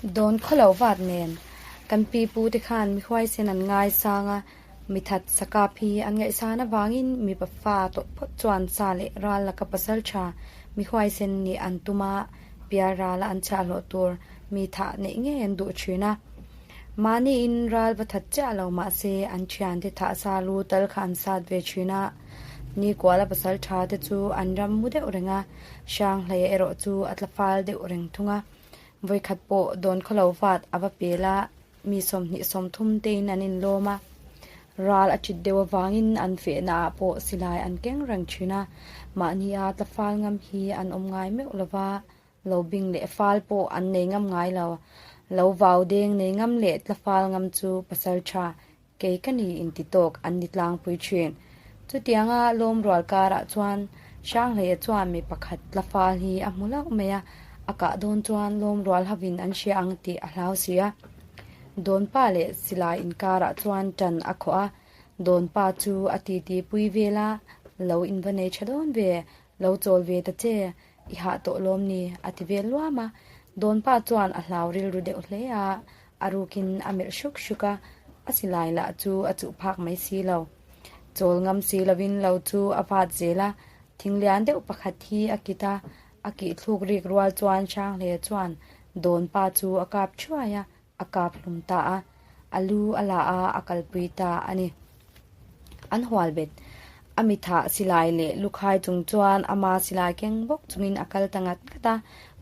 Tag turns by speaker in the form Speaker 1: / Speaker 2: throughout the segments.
Speaker 1: Dawn khawlo vat nen kan pi pu te khan mi huaisen an ngaisang a, mi that sakap hi an ngaihsan avangin mipa fa tawh phawt chuan sa leh ral laka pasal tha mi huaisen nih an tum a, pial rala an chhiahhlawh tur mi thah neih ngei an duh thin a. Mahniin ral va that chiah lo mahse an thiante thah sa lu tal kha an sat ve thin a. Nikuala pasal tha te chu an ram mu deuh reng a, Hranghleia erawh chu a tla fal deuh reng thung a. Vawikhat pawh dawn khawlo vat a va pel a, mi 20 30 tein an inlawm a. Ral a ṭit deuh avangin an fehna ah pawh silai an keng reng thin a, mahnia tla fal ngam hi an awm ngai meuh lo va, lo bing leh fal pawh an nei ngam ngai lo. Lo vau deng nei ngam leh tla fal ngam chu pasal ṭha Kei ka ni inti tawk an ni tlangpui thin. Chutianga lawm rual karah chuan Hranghleia chuan mi pakhat tla fal hi a hmu hlauh mai a, a kah dawn chuan lawm rual hovin an hria ang tih a hlau si a. Dawnpa leh silai inkarah chuan tan a khawh a, Dawnpa chu a titi pui vel a, Lo inva nei tha dawn ve, lo chawl ve ta che, i hah tawh lawm ni a ti vel luam a. Dawnpa chuan a hlau rilru deuh hle a, A rukin a melh hruk hruk a, a silai lah chu a chuh phak mai si lo. Chawl ngam si lovin lo chu a vat zel a, thing lian deuh pakhat hi a kit a, a kih thluk rik rual chuan Hranghleia chuan Dawnpa chu a kap thuai a, a kap hlum ta a, a lu a la a, a kalpui ta a ni. An hual bet. A mithah silai leh lukhai chung chuan ama silai keng bawk chungin a kal ta ngat ngat a,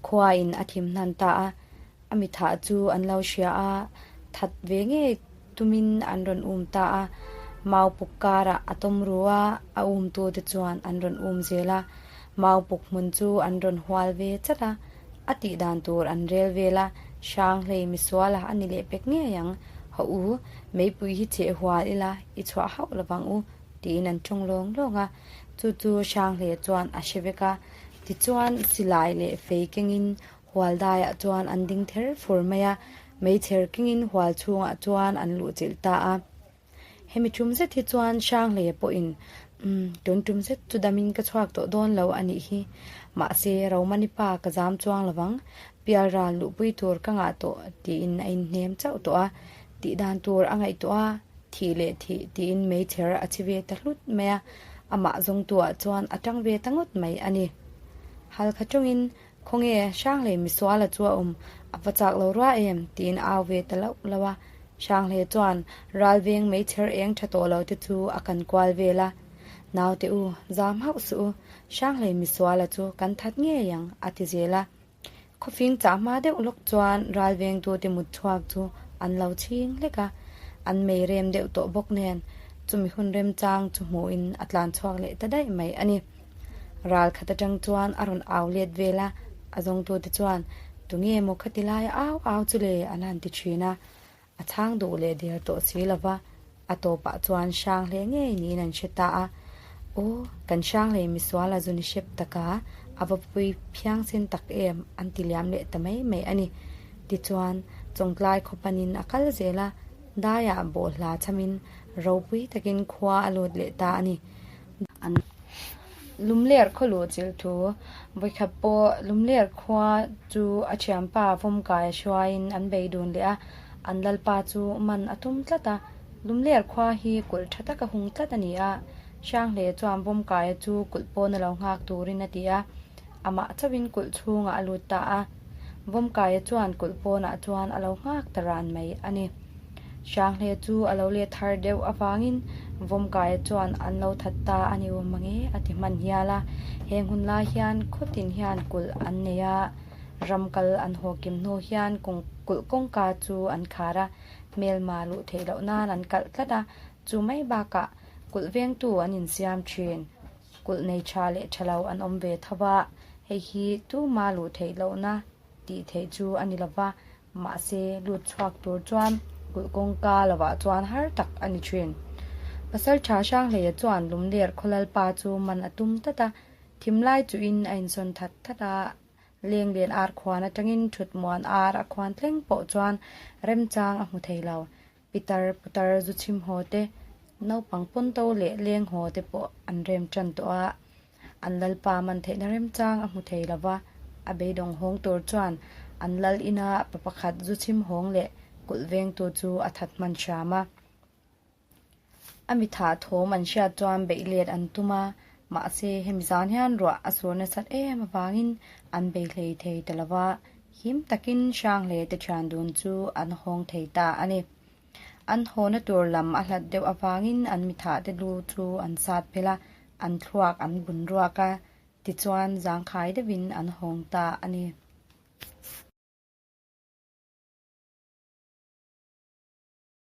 Speaker 1: khuain a thim hnan ta a. A mithah chu an lo hria a, that ve ngei tumin an rawn um ta a. Mau puk karah a tawm ru a, a umtute chuan an rawn um zel a. Mau puk hmun chu an rawn hual ve chat a, a tih dan tur an rel vel a, Hranghlei misuala a ni leh pek ngei ang. Hawh u, meipui hi cheh hual ila, i chhuah hauh lovang u, tiin an tawng lawng lawng a. Chu chu Hranghlei chuan a hre vek a, tichuan silai leh fei kengin Hual daiah chuan an ding ther fur mai a, meichher kengin hual chhungah chuan an luh chilh ta a. Hemi tum zet hi chuan Hranghleia pawhin, Umm, tun tum zet chu damin ka chhuak tawh dawn lo a nih hi. Mahse, Romani pa ka zam chuang lovang, pialral luhpui tur ka ngah tawh tiin a inhnem chauh tawh a, tih dan tur a ngaihtuah a, thih leh thih tiin meichher a chhi ve ta hlut mai a, amah zawngtuah chuan a tang ve ta ngawt mai a ni. Halkha tawngin Khawnge, Hranglei misuala chu a awm, a va chak lo rua em? tiin a au ve ta loh loh a. Hranglei chuan ralveng meichher eng tha tawh lo te chu a kan kual vel a. Naute u, zam hauh suh u, Hranglei misuala chu kan that ngei ang, a ti zel a. Khawfing chah hma deuh lawk chuan ralvengtute mut chhuak chu an lo chhing hlek a, an mei rem deuh tawh bawk nen, chumi hun remchang chu hmuhin a tlan chhuak leh ta daih mai a ni. Ral khat atang chuan a rawn au let vel a, a zawngtute chuan, Tunge maw khati laia au au chu le? an han ti thin a. A chhang duh leh der tawh si lo va, a tawpah chuan hrang hle ngei niin an hre ta a. Aw, kan hrang hlei misual a zu ni hrep taka, a va pui phiang sen tak em? an ti liam leh ta mai mai a ni. Tichuan, Chawngtlai khaw panin a kal zel a, daiah bawhhla chhamin ropui takin khua a lut leh ta a ni. An Lumler khaw luh chilh thu vawikhat pawh Lumler khua chu a thianpa Vawmkai a hruaiin an bei dun leh a, an lalpa chu man a tum tlat a. Lumler khua hi kulh tha taka hung tlat a ni a, Hranghleia chuan Vawmkaia chu kulh pawn a lo nghak turin a ti a, amah chauhin kulh chhungah a lut ta a. Vawmkaia chuan kulh pawnah chuan a lo nghak ta ran mai a ni. Hranghleia chu a lo let har deuh avangin Vawmkaia chuan an lo that ta a ni awm mange a ti hman hial a. Heng hun lai hian khawtin hian kulh an nei a, ram kal an haw kim hnu hian kulh kawngka chu an khar a, hmelma luh theih loh nan an kalh tlat a, chu mai bakah kulh vengtu an insiam thin. Kulh nei tha leh tha lo an awm ve tho va, hei hi tuma luh theih lohna tih theih chu a ni lo va, mahse lut chhuak tur chuan kulh kawngka lovah chuan har tak a ni thin. Pasaltha Hranghleia chuan Lumler khawlalpa chu man a tum tlat a, thimlai chuhin a insawn that that a, Lenglen ar khuan atangin thutmuan ar a khuan thleng pawh chuan remchang a hmu thei lo. Pitar putar zu chhim haw te, naupang pawnto leh leng haw te pawh an rem tan tawh a, an lalpa man theihna remchang a hmu thei lo va, a beidawng hawng tur chuan An lal ina pa pakhat zu chhim hawng leh kulh vengtu chu a that hman hram a. A mi thah thawm an hriat chuan beih let an tum a, mahse hemi zan hian ruah a sur nasat em avangin an bei hlei thei ta lo va, him takin Hranghleia te thian dun chu an hawng thei ta a ni. An hawna tur lam a hlat deuh avangin an mi thah te lu chu an sat phel a, an thluak an bun ruak a, tichuan zangkhai deuhin an hawng ta a ni.